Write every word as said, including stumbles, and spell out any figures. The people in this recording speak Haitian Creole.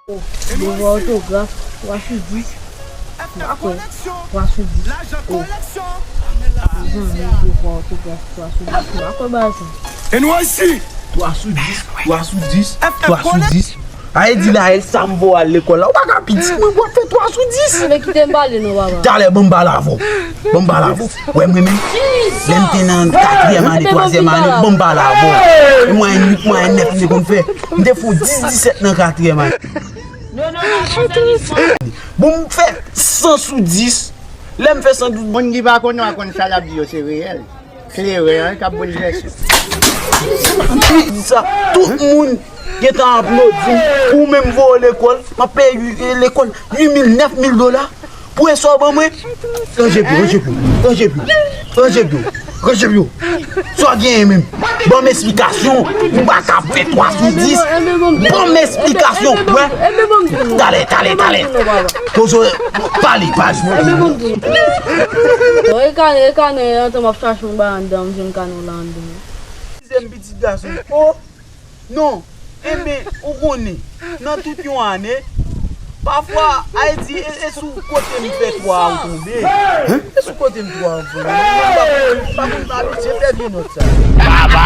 Devwa òtograf, twa sou dis. M pa kwè. Twa sou dis. O. Zanmi, devwa òtograf, twa sou dis. M pa kwè bagay sa. N Y C. Twa sou dis, twa sou dis, twa sou dis. Aye di la, e sa m vo al lekòl la. Ou pa ka piti, mwen, w ap fè twa sou dis. Men kite m pale non, papa. Talè, ban m pale avè w. Ban m pale avè w. Wè mwen menm, lè m te nan katriyèm ane, twazyèm ane, ban m pale avè w. E mwayèn uit, mwayèn nèf m te konn fè. M te fè yon dis disèt nan katriyèm ane. Bon, m fè san sou dis. Lè m fè san sou dis. Moun ki pa konn, pa konn sa l ap di yo, se reyèl. Kleren an k ap boulvèse. Li di sa, tout moun gentan aplodi m. Ou menm voye w lekòl, m ap peye lekòl uit mil, nèf mil dola. Pou e sa w ban mwen? Ranje pye w, ranje pye w, ranje pye w, ranje pye w, ranje pye w. Sa w genyen menm? Ban m esplikasyon. Ou pa ka fè twa sou dis. Ban m esplikasyon. Wè. Talè, talè, talè. Toujou pale, pale. Non, e kane, e kane, antan m ap chache yon bagay anndan, m jwenn kane w la anndan. Kouzen m, pitit gason. O, non. Enben, ou konnen, nan tout yon ane, pafwa, Ayiti, e, e sou kote m fè twa a ou tonbe. E sou kote m twa a ou tonbe. M pa konn, m pa konn abitye fè vye nòt sa. Papa,